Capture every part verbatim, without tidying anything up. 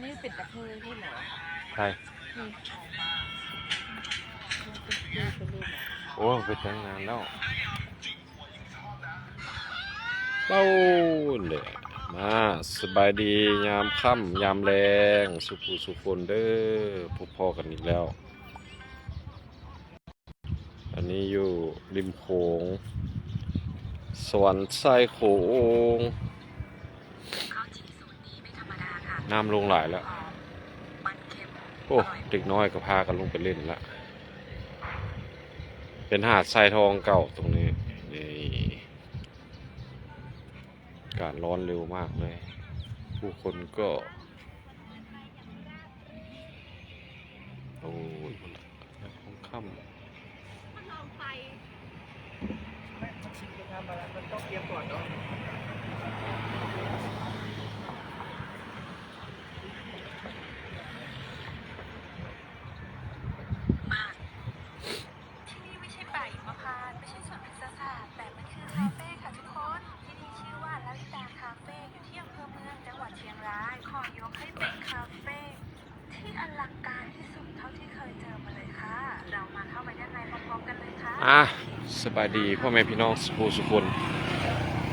นี่เป็นกระเทยใช่เหรอ ใช่ นี่ออกมาเป็นกระเทยไปเลยเหรอ โอ้ไปตั้งนานแล้วเป้าเลยมาสบายดียามค่ำยามแลงสุขสุขคนเด้อพบพอกันอีกแล้ว อันนี้อยู่ริมโขงสวรรค์ชายโขง น้ำลงหลายแล้ว โอ้เด็กน้อยก็พากันลงไปเล่นละ เป็นหาดทรายทองเก่าตรงนี้ นี่อากาศร้อนเร็วมากเลย ผู้คนก็ โอ้ยทองคำ มันลองไป มันต้องเตรียมก่อนเนาะ ที่นี่ไม่ใช่ป่าหิมพานต์ ไม่ใช่สวนพฤกษศาสตร์ แต่มันคือคาเฟ่ค่ะทุกคน ที่นี่ชื่อว่าลลิตาคาเฟ่ อยู่ที่อำเภอเมือง จังหวัดเชียงราย ขอยกให้เป็นคาเฟ่ที่อลังการที่สุดเท่าที่เคยเจอมาเลยค่ะ เรามาเข้าไปด้านในพร้อมๆกันเลยค่ะ อ่ะสบายดีพ่อแม่พี่น้องสุภูสุคน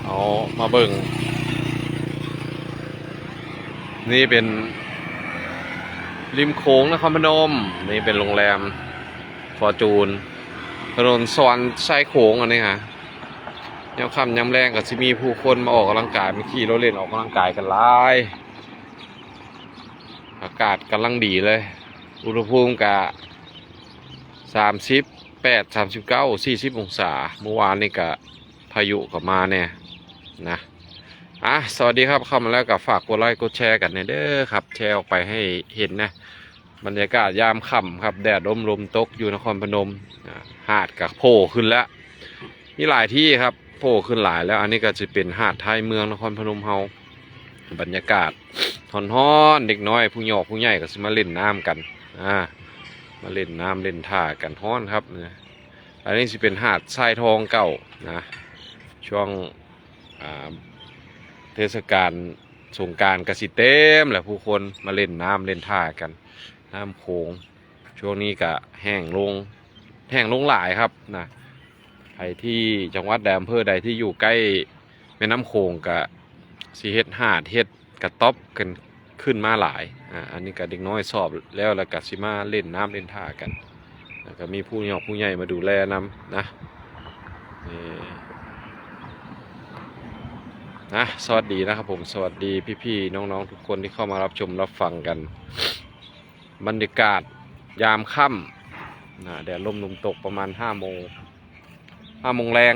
เอามาเบิ่ง นี่เป็นริมโขงนครพนม นี่เป็นโรงแรมฟอร์จูนถนนสวรรค์ชายโขงอันนี้ฮะยามค่ำยามแลงก็สิมีผู้คนมาออกกำลังกายมาขี่รถเล่นออกกำลังกายกันหลาย อากาศกำลังดีเลย อุณหภูมิกะสามสิบแปด สามสิบเก้า สี่สิบองศา เมื่อวานนี่กะพายุก็มาแน่นะ อ่ะสวัสดีครับ เข้ามาแล้วก็ฝากกดไลค์กดแชร์กันแน่เด้อครับ แชร์ออกไปให้เห็นนะ บรรยากาศยามค่ำครับ แดดร่มลมตกอยู่นครพนม อ่า หาดก็โผล่ขึ้นแล้ว มีหลายที่ครับ โผล่ขึ้นหลายแล้ว อันนี้ก็จะเป็นหาดท้ายเมืองนครพนมเฮา บรรยากาศฮ้อนๆ เด็กน้อยผู้หยอกผู้ใหญ่ก็สิมาเล่นน้ำกัน อ่า มาเล่นน้ำเล่นท่ากันฮ้อนครับนะ อันนี้สิเป็นหาดทรายทองเก่านะ ช่วง อ่า เทศกาลสงกรานต์ก็สิเต็มแหละ ผู้คนมาเล่นน้ำเล่นท่ากัน น้ำโขง ช่วงนี้ก็แห้งลง แห้งลงหลายครับนะ ใครที่จังหวัดใดอำเภอใดที่อยู่ใกล้แม่น้ำโขงก็สิเฮ็ดหาดเฮ็ดกระต๊อบกันขึ้นมาหลาย อ่า อันนี้ก็เด็กน้อยสอบแล้ว แล้วก็สิมาเล่นน้ำเล่นท่ากัน แล้วก็มีผู้หยอกผู้ใหญ่มาดูแลนำนะ นี่ นะ สวัสดีนะครับผม สวัสดีพี่ๆน้องๆทุกคนที่เข้ามารับชมรับฟังกัน บรรยากาศยามค่ำนะ แดดร่มลมตกประมาณห้าโมง ห้าโมงแลง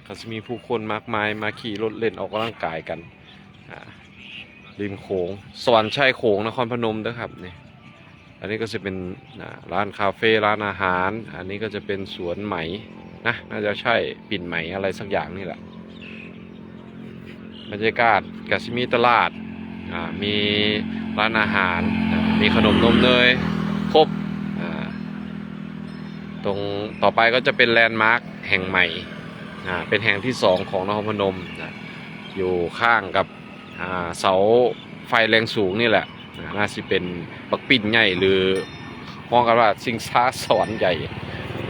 ก็จะมีผู้คนมากมายมาขี่รถเล่นออกกำลังกายกัน อ่า ริมโขง สวรรค์ชายโขงนครพนมเด้อครับ นี่ อันนี้ก็จะเป็น อ่า ร้านคาเฟ่ ร้านอาหาร อันนี้ก็จะเป็นสวนไหมนะ น่าจะใช่ปิ่นไหมอะไรสักอย่างนี่แหละ บรรยากาศก็สิมีตลาด อ่า มีร้านอาหาร อ่า มีขนมนมเนย ครบ อ่า ตรงต่อไปก็จะเป็นแลนด์มาร์คแห่งใหม่ อ่า เป็นแห่งที่สองของนครพนมนะ อยู่ข้างกับ อ่า เสาไฟแรงสูงนี่แหละ อ่า น่าสิเป็นบักปิ่นใหญ่ หรือฮ้องกันว่าชิงช้าสวรรค์ใหญ่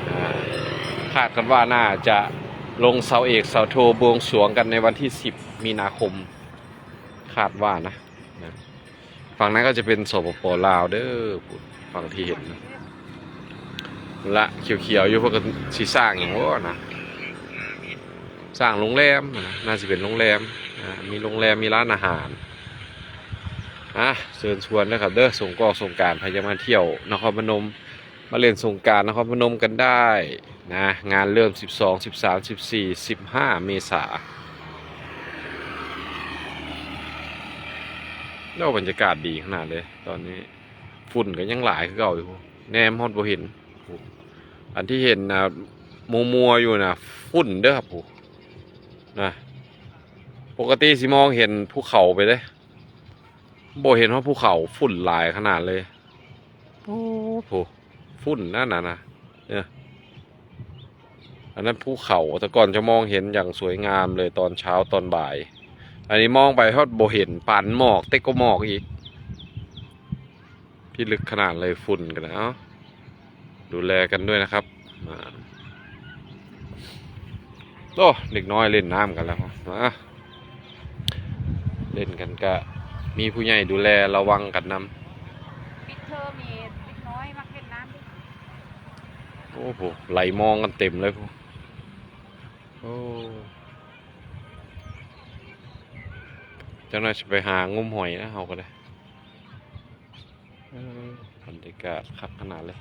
อ่า คาดกันว่าน่าจะลงเสาเอกเสาโทบวงสรวงกันในวันที่สิบมีนาคม คาดว่านะ นะ ฝั่งนั้นก็จะเป็น สปป ลาวเด้อ ฝั่งที่เห็นนะ ละเขียวๆอยู่ เพิ่นก็สิสร้างหยังบ่นะ สร้างโรงแรมนะ น่าสิเป็นโรงแรม อ่า มีโรงแรม มีร้านอาหาร อ่ะ เชิญชวนนะครับเด้อ สงกรานต์สงกรานต์ ใครจะมาเที่ยวนครพนม มาเล่นสงกรานต์นครพนมกันได้นะ งานเริ่ม สิบสอง สิบสาม สิบสี่ สิบห้า เมษา แล้วบรรยากาศดีขนาดเลย ตอนนี้ฝุ่นก็ยังหลายคือเก่าอยู่ แนมฮอดบ่เห็น อันที่เห็นนะ มัวๆอยู่นะ ฝุ่นเด้อครับผม นะ ปกติสิมองเห็นภูเขาไปเลย บ่เห็นว่าภูเขา ฝุ่นหลายขนาดเลย โอ้โห ฝุ่นนั่นน่ะนะ เนี่ย อันนั้นภูเขา แต่ก่อนจะมองเห็นอย่างสวยงามเลยตอนเช้าตอนบ่าย อันนี้มองไปฮอดบ่เห็น ปานหมอก เต็กก็หมอกอีก ที่ลึกขนาดเลย ฝุ่นกันนะ เอ้า ดูแลกันด้วยนะครับ มา โอ้ เด็กน้อยเล่นน้ำกันแล้ว มา เล่นกันก็มีผู้ใหญ่ดูแลระวังกันนำ ปิดเทอมนี่เด็กน้อยมักเล่นน้ำเด้ โอ้โห ไหลมองกันเต็มเลยพวก โอ้ เจ้าหน้าที่ไปหางมหอยนะ เฮาก็ได้ เออ บรรยากาศคักขนาดเลย